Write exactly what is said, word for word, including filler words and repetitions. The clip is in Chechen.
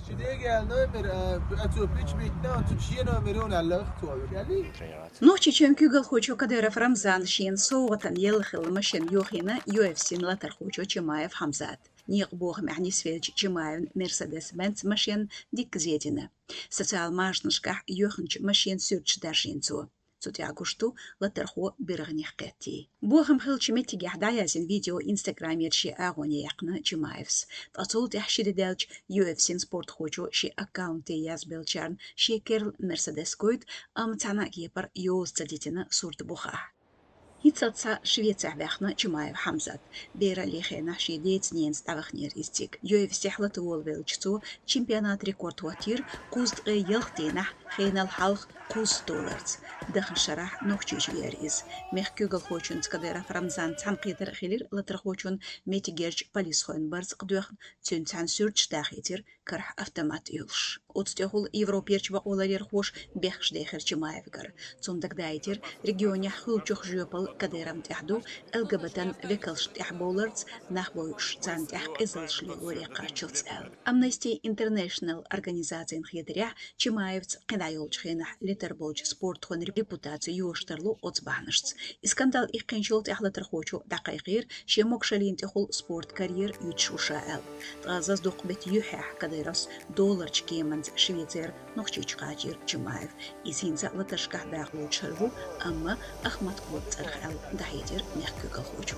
Чи дега номер, э, оцу пич битна, оцу шен номер он аллах цо. Яли? Нохчийчоьн куьйгалхочо Кадыров Рамзана шена совгӀатана елла хилла машен йохийна U F C-н латархочо Чимаев Хьамзата. Некъан бохамехь нисвеллачу Чимаевна Mercedes-Benz машен дика зедина. Социал машанашкахь йоьхначу машенан суьрташ даржийна цо. Цу тӀехь гуш ду латархо биргӀанех кхеттий. Бохам хиллачу меттигехь дӀаязйина видео Instagram-ера шен агӀоне яьккхина Чимаевс. Ткъа цул тӀаьхьа ши де даьлча U F C-н спортхочо шен аккаунте язбеллачарна шен керла Mercedes гойту, амма цхьана а кепара йоза ца дитина сурт бухахь. ХӀинццалц Швецехь ваьхна Чимаев Хьамзат. Бераллин хенахь шен деца-ненаца дӀаваханера иза цига. U F C-хь лата волавеллачу цо чемпионатан рекорд хӀоттийра кхузткъе ялх дийнахь хенал хьалха кхузткъа долларца. Даханчу шарахь Нохчийчу веара иза. Мехкан куьйгалхочуьнца Кадыров Рамзанца цхьаьнакхетар а хилира латархочун, меттигерчу полисхойн барзакъ доьхна, цуьнан цхьаьна суьрташ дахийтира карахь автомат йолуш. Оцу тӀехула Европерчу бакъоларъярхоша бехкаш дехира Чимаевгара. Цунна дагадаийтира, регионехь хуьлучух жоьпалла Кадыровна тӀехь ду, Л Г Б Т-н векалшна тӀехь бовларца, нах бойуш царна тӀехь къизаллаш лелоре кхаччалц аьлла. Amnesty International организацина хетарехь, Чимаевца кхин дӀайолчу хенахь летар болчу спортхойн репутаци йош тарло оцу бахьанашца. И скандал иккхинчул тӀаьхьа латархочо дӀакхайкхийра, шен могашаллина тӀехула спорт карьера юьтуш ву ша аьлла. Ткъа зазадоккху беттан юьххьехь Кадыровс долларчу кеманца Швецера Нохчийчу кхачийра Чимаев. Иза хӀинца латаршкахь дакъа лоцуш хир ву, амма Ахмат-Кот цӀарах аьлла дӀахьедира мехкан куьйгалхочо.